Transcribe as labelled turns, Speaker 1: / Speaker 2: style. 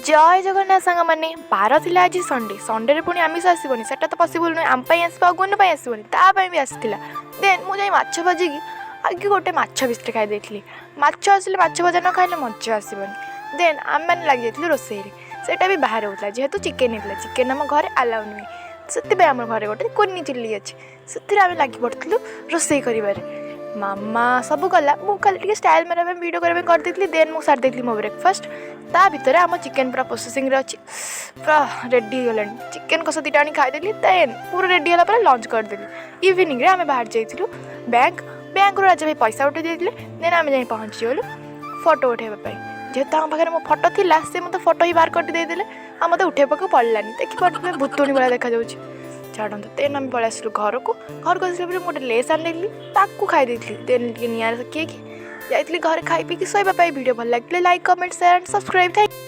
Speaker 1: ଜୟ ଜଗନ୍ନାଥ ସାଙ୍ଗମାନେ। ବାର ଥିଲା ଆଜି ସଣ୍ଡେ। ସଣ୍ଡେରେ ପୁଣି ଆମିଷ ଆସିବନି, ସେଟା ତ ପସିବୁଲ୍ ନୁହେଁ। ଆମ ପାଇଁ ଆସିବ, ଆଉ ଗୁନୁ ପାଇଁ ଆସିବନି, ତା ପାଇଁ ବି ଆସିଥିଲା। ଦେନ୍ ମୁଁ ଯାଇ ମାଛ ଭାଜିକି ଆଗେ ଗୋଟେ ମାଛ ପିସ୍ଟେ ଖାଇ ଦେଇଥିଲି। ମାଛ ଆସିଲେ ମାଛ ଭଜା ନ ଖାଇଲେ ମଜା ଆସିବନି। ଦେନ୍ ଆମେମାନେ ଲାଗିଯାଇଥିଲୁ ରୋଷେଇରେ। ସେଇଟା ବି ବାହାରେ ହେଉଥିଲା, ଯେହେତୁ ଚିକେନ୍ ହେଇଥିଲା। ଚିକେନ୍ ଆମ ଘରେ ଆଲାଉ ନୁହେଁ, ସେଥିପାଇଁ ଆମ ଘରେ ଗୋଟେ କୁନି ଚୁଲି ଅଛି, ସେଥିରେ ଆମେ ଲାଗି ପଡ଼ିଥିଲୁ ରୋଷେଇ କରିବାରେ। ମାମା ସବୁ କଲା, ମୁଁ ଖାଲି ଟିକେ ଷ୍ଟାଇଲ୍ ମାରିବା ପାଇଁ, ଭିଡ଼ିଓ କରିବା ପାଇଁ କରିଦେଇଥିଲି। ଦେନ୍ ମୁଁ ସାରି ଦେଇଥିଲି ମୋ ବ୍ରେକଫାଷ୍ଟ। ତା ଭିତରେ ଆମ ଚିକେନ୍ ପୁରା ପ୍ରୋସେସିଂରେ ଅଛି, ପୁରା ରେଡ଼ି ହେଇଗଲାଣି। ଚିକେନ୍ କଷା ଦୁଇଟା ଆଣି ଖାଇଦେଲି। ଦେନ୍ ପୁରା ରେଡ଼ି ହେଲା ପରେ ଲଞ୍ଚ କରିଦେଲି। ଇଭିନିଂରେ ଆମେ ବାହାରି ଯାଇଥିଲୁ ବ୍ୟାଙ୍କ। ବ୍ୟାଙ୍କରୁ ରାଜା ଭାଇ ପଇସା ଉଠାଇ ଦେଇଥିଲେ। ଦେନ୍ ଆମେ ଯାଇ ପହଞ୍ଚିଗଲୁ ଫଟୋ ଉଠାଇବା ପାଇଁ। ଯେହେତୁ ଆମ ପାଖରେ ମୋ ଫଟୋ ଥିଲା, ସେ ମୋତେ ଫଟୋ ହିଁ ବାହାର କରି ଦେଇଦେଲେ ଆଉ ମୋତେ ଉଠାଇବାକୁ ପଡ଼ିଲାନି। ଦେଖିପାରୁଥିବେ, ଭୂତୁଣୀ ଭଳିଆ ଦେଖାଯାଉଛି। ଛାଡ଼ନ୍ତୁ। ଦେନ୍ ଆମେ ପଳେଇ ଆସିଲୁ ଘରକୁ। ଘରକୁ ଆସିଲା ପରେ ମୁଁ ଗୋଟେ ଲେସ୍ ଆଣିଦେଇଥିଲି, ତାକୁ ଖାଇ ଦେଇଥିଲି। ଦେନ୍ ଟିକେ ନିଆଁରେ ଶୁଖେଇକି ଯାଇଥିଲି ଘରେ ଖାଇ ପିଇକି ଶୋଇବା ପାଇଁ। ଭିଡ଼ିଓ ଭଲ ଲାଗିଲେ like, comment, share and subscribe. Thank